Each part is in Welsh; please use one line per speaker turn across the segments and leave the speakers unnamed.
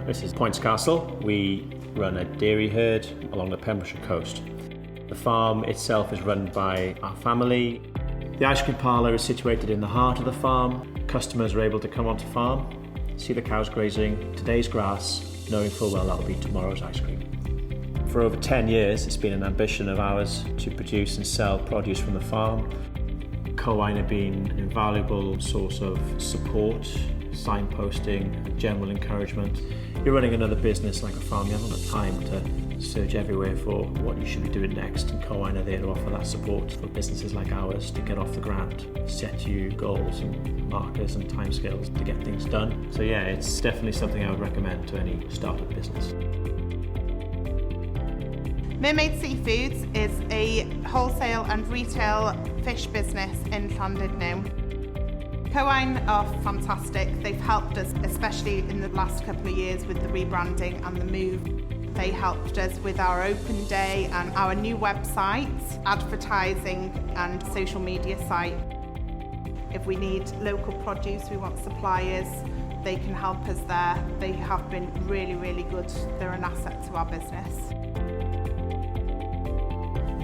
This is Points Castle. We run a dairy herd along the Pembrokeshire coast. The farm itself is run by our family. The ice cream parlour is situated in the heart of the farm. Customers are able to come onto farm, see the cows grazing today's grass, knowing full well that'll be tomorrow's ice cream. For over 10 years, it's been an ambition of ours to produce and sell produce from the farm. Cywain have been an invaluable source of support, signposting, and general encouragement. You're running another business like a farm, you haven't got time to search everywhere for what you should be doing next, and Cywain are there to offer that support for businesses like ours to get off the ground, set you goals and markers and timescales to get things done. So yeah, it's definitely something I would recommend to any startup business.
Mermaid Seafoods is a wholesale and retail fish business in Llandudno. Cywain are fantastic. They've helped us, especially in the last couple of years with the rebranding and the move. They helped us with our open day and our new website, advertising and social media site. If we need local produce, we want suppliers, they can help us there. They have been really, really good. They're an asset to our business.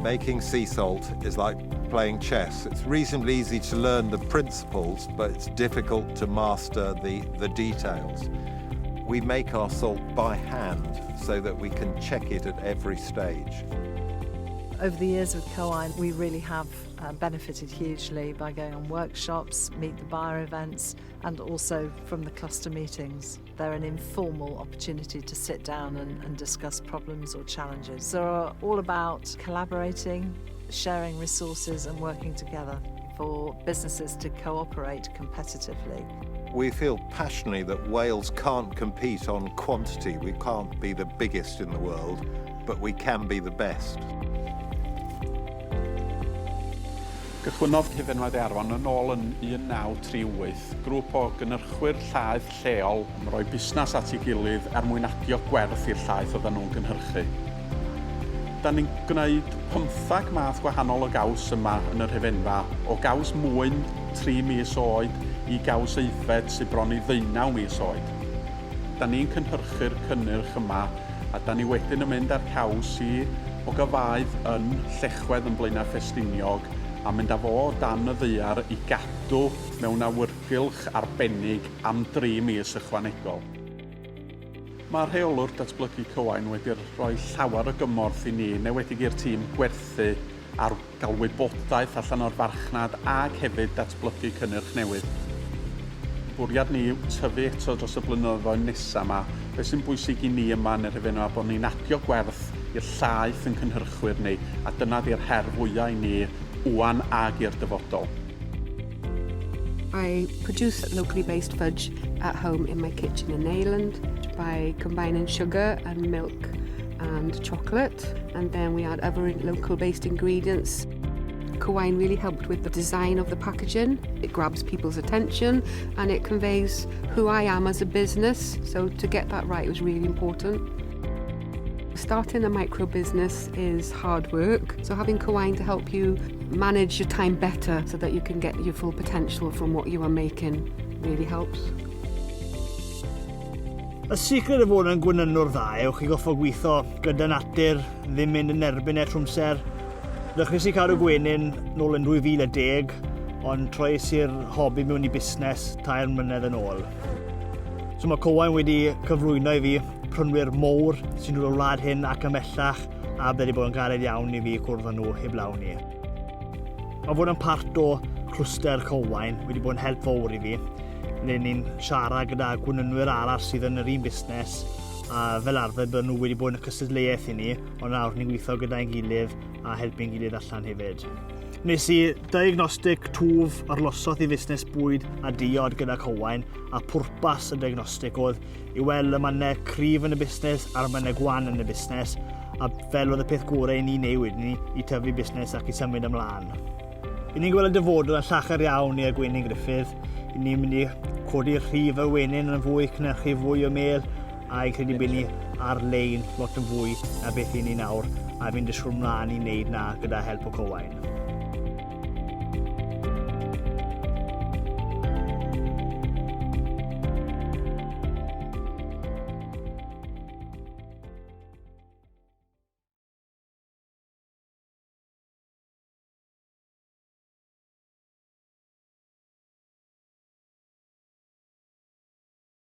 Making sea salt is like playing chess. It's reasonably easy to learn the principles, but it's difficult to master the, the details. We make our salt by hand so that we can check it at every stage.
Over the years with Cywain, we really have benefited hugely by going on workshops, meet the buyer events, and also from the cluster meetings. They're an informal opportunity to sit down and, and discuss problems or challenges. They're all about collaborating, sharing resources and working together for businesses to cooperate competitively.
We feel passionately that Wales can't compete on quantity. We can't be the biggest in the world, but we can be the best.
Gychwynnodd Hufenfa Arfon yn ôl yn 1938, grŵp o gynhyrchwyr llaeth lleol yn rhoi busnes at ei gilydd er mwyn adio gwerth i'r llaeth oedden nhw'n gynhyrchu. Da ni'n gwneud 15 math gwahanol o gaws yma yn yr hufenfa, o gaws mwyn 3 mis oed i gaws aeddfed sydd bron i 19 mis oed. Da ni'n cynhyrchu'r cynnyrch yma a da ni wedyn yn mynd â'r caws i ogofaoedd yn Llechwedd yn Blaenau Ffestiniog a mynd â fo o dan y ddaear i gadw mewn awyrgylch arbennig am dri mis ychwanegol. Mae rheolwr datblygu Cywain wedi rhoi llawer o gymorth i ni, yn enwedig i'r tîm gwerthu ar gael wybodaeth allan o'r farchnad ac hefyd datblygu cynnyrch newydd. Bwriad ni yw tyfu eto dros y blynyddoedd nesaf yma. Be sy'n bwysig i ni yma yn yr Hufenfa bod ni'n adio gwerth i'r llaeth yn cynhyrchwyr ni, a dyna di'r her fwyaf i ni wan ag i'r dyfodol.
I produce locally based fudge at home in my kitchen in Neyland by combining sugar and milk and chocolate, and then we add other local based ingredients. Cywain really helped with the design of the packaging. It grabs people's attention and it conveys who I am as a business. So to get that right was really important. Starting a micro business is hard work, so having Cywain to help you manage your time better so that you can get your full potential from what you are making really helps.
Y secret o fod yn gwenynwr dda yw chi goffo gweithio gyda natur, ddim mynd yn erbyn e trwy amser. Ddechreuais i cadw gwenyn nôl yn 2010, ond troes i'r hobi mewn i busnes tair mlynedd yn ôl. So mae Cywain wedi cyflwyno i fi prynwyr mowr sy'n dod o wlad hyn ac ymhellach a bydde wedi bod yn galed iawn i fi cwrdd â nhw heblaw ni. Mae fod yn part o clwster Cywain wedi bod yn help fawr i fi, le ni'n siarad gyda gwenynwyr arall sydd yn yr un busnes a fel arfer bydden nhw wedi bod yn y cystadleuaeth i ni, ond nawr ni'n gweithio gyda'n gilydd a helpu'n gilydd allan hefyd. Nes i diagnostic twf arlosodd i fusnes bwyd a diod gyda Cywain, a pwrpas y diagnostic oedd i weld y mannau cryf yn y busnes a'r mannau gwan yn y busnes, a fel oedd y peth gorau i ni wneud wedyn ni i tyfu busnes ac i symud ymlaen. I ni'n gweld y dyfodol yn llachar iawn i Gwenyn Griffith. I ni'n mynd i codi rhif y wenyn yn fwy, cynhyrchu fwy o mel, a i credu bod ni ar-lein lot yn fwy na beth i ni nawr, a fi'n disgwyl mlaen i wneud na gyda help o Cywain.